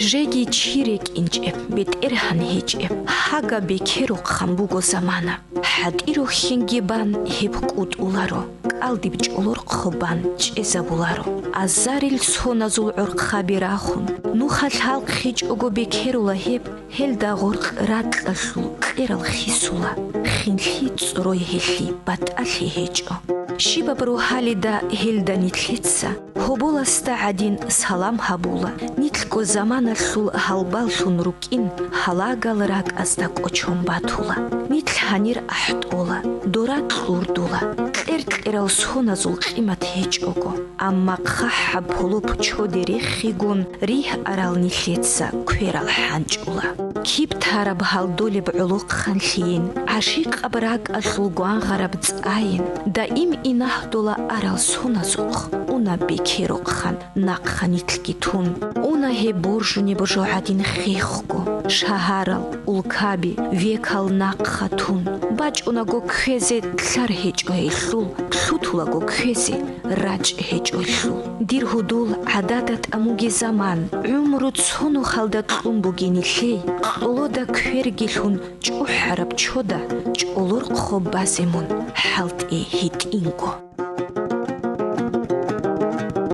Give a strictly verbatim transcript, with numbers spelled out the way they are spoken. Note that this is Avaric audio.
Жеги чи рекӀинчӀеб, бетӀергьан гьечӀеб, гьага бекерухъан буго замана. ХӀатӀи рухьинги бан гьеб кӀутӀуларо, кӀалдиб чӀолорхъо бан чӀезабуларо. Азарил соназул гӀорхъаби рахун, нуха лъалхъичӀого бекерула гьеб, гьелда гъоркь ракьалъул кьерал хисула, хинлъи цӀрой гьелъи батӀалъи гьечӀо. Щибаб рогьалида гьелда нилъеца гьоболасда гӀадин салам гьабула, нилъго заманалъул гьалбаллъун рукӀин гьалагал ракӀазда кӀочон батула. Нилъ гьанир ахӀтӀола, дора кьурдула, кьер-кьерал соназул къимат гьечӀого, амма хъахӀаб полоп чоде реххигун, ригь арал нилъеца кверал хӀанчӀула. Киб тараб гьалдолеб гӀолохъанлъийин, гӀашикъаб ракӀалъул гвангъараб цӀайин, даим инагьдула арал соназухъ, уна бекерухъан нахъа нилъги тун. Уна гьеб боржунеб жо гӀадин хехго, шагьарал, улкаби, векал нахъа тун. БачӀунаго кквезе лъар гьечӀо гьелъул, лъутулаго кквезе рачӀ гьечӀолъул. Дир гьудул гӀадада тӀамуги заман, гӀумру цо нухалда кьун бугин нилъей, кьолода кверги лъун чӀухӀараб чода чӀолорхъо базе мун хӀалтӀи гьитӀинго.